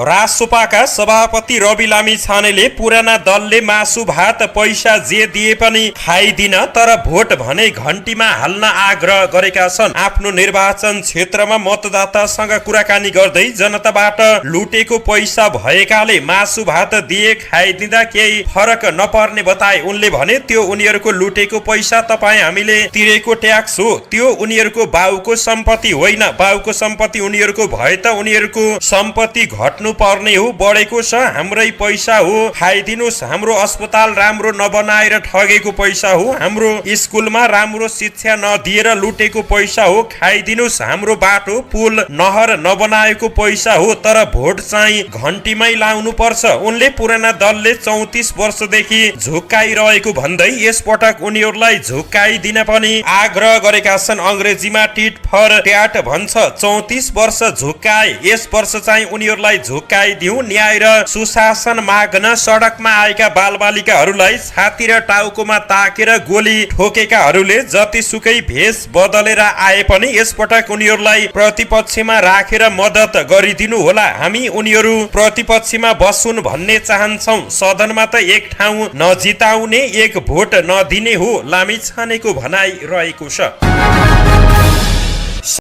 राजसपाका सभापति रवि लामिछानेले पुराना दलले मासु भात पैसा जे दिए पनि खाइदिन तर भोट भने घण्टीमा हाल्न आग्रह गरेका छन्। आफ्नो निर्वाचन क्षेत्रमा मतदातासँग कुराकानी गर्दै जनताबाट लुटेको पैसा भएकाले मासु भात दिए खाइदिँदा केही फरक नपर्ने बताए। उनले भने त्यो उनीहरूको लुटेको पैसा तपाईँ हामीले तिरेको ट्याक्स हो, त्यो उनीहरूको बाउको सम्पत्ति होइन। बाउको सम्पत्ति उनीहरूको भए त उनीहरूको सम्पत्ति घट्नु पर्ने हो, बढेको छ हाम्रै पैसा हो, खाइदिनुस्। हाम्रो अस्पताल राम्रो नबनाएर ठगेको पैसा हो, हाम्रो स्कुलमा राम्रो शिक्षा नदिएर लुटेको पैसा हो, खाइदिनुस्। हाम्रो बाटो पुल नहर नबनाएको पैसा हो, तर भोट चाहिँ घण्टीमै लाउनु पर्छ। उनले पुराना दलले 34 वर्षदेखि झुक्काइरहेको भन्दै यसपटक उनीहरूलाई झुक्काइदिन पनि आग्रह गरेका छन्। अंग्रेजीमा टिट फर ट्याट भन्छ। 34 वर्ष झुक्काए, यस वर्ष चाहिँ उनीहरूलाई झुक्काइदिउँ। न्याय र सुशासन माग्न सडकमा आएका बालबालिकाहरूलाई छाती र टाउकोमा ताकेर गोली ठोकेकाहरूले जतिसुकै भेष बदलेर आए पनि यसपटक उनीहरूलाई प्रतिपक्षमा राखेर मद्दत गरिदिनु होला। हामी उनीहरू प्रतिपक्षमा बसुन् भन्ने चाहन्छौँ। सदनमा त एक ठाउँ नजिताउने, एक भोट नदिने हो लामिछानेको भनाइ रहेको छ।